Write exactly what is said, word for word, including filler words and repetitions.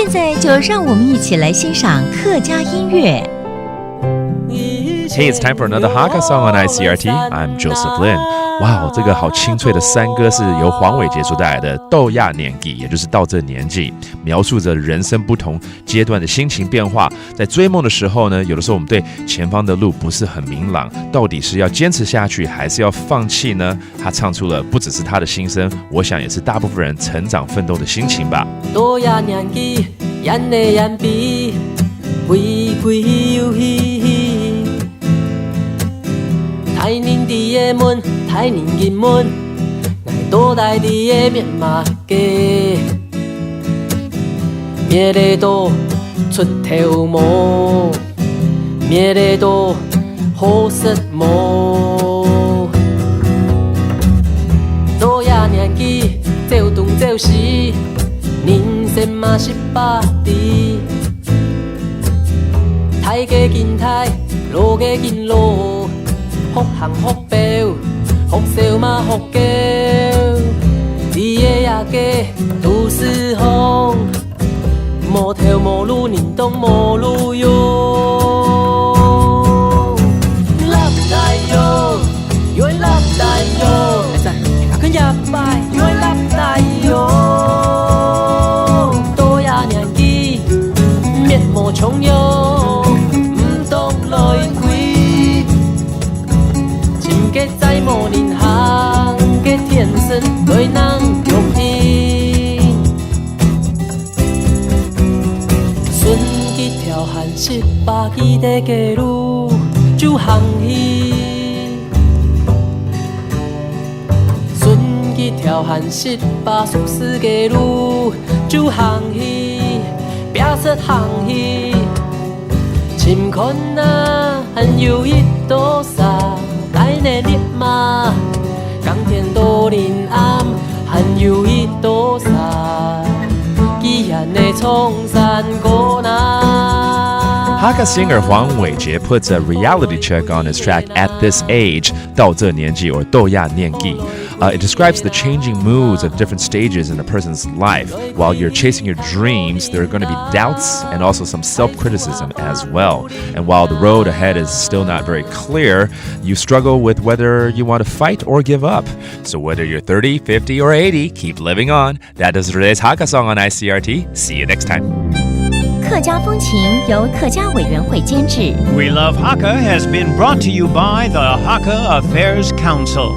现在就让我们一起来欣赏客家音乐。 Hey, it's time for another Hakka song on I C R T. I'm Joseph Lin. Wow, 这个好清脆的山歌是由黄伟杰所带来的《到這年紀》，也就是到这年纪，描述着人生不同阶段的心情变化。在追梦的时候呢，有的时候我们对前方的路不是很明朗，到底是要坚持下去，还是要放弃呢？他唱出了不只是他的心声，我想也是大部分人成长奋斗的心情吧。 到這年紀，眼淚眼鼻，揮揮又去。大人在該問，大人緊問，𠊎到底在該搣麼个？搣得著出頭毛，搣得著好食無？到這年紀，走東走西，人生嘛失敗知。大个緊大，老个緊老，學行學標，學笑嘛學狗。在這个都市項，無頭無路，人當無路用。落大雨，又落大雨，哎，再，再一擺，又落大雨。到這年紀，搣無重用，毋當來歸。尋个再無人行个天神來能容易。 順佢條還識把佢个路就行去，順佢條還識把熟識个路就行去，別識行去，尋看啊，還有一多儕，帶你立馬，耕田到臨暗， 還有一多儕，佢還係唱山歌哪。 Hakka singer Huang Weijie puts a reality check on his track At This Age, 到這年紀 or 到這年紀. Uh, it describes the changing moods of different stages in a person's life. While you're chasing your dreams, there are going to be doubts and also some self-criticism as well. And while the road ahead is still not very clear, you struggle with whether you want to fight or give up. So whether you're thirty, fifty, or eighty, keep living on. That does today's Hakka song on I C R T. See you next time. 客家风情由客家委员会监制。 We Love Hakka has been brought to you by the Hakka Affairs Council.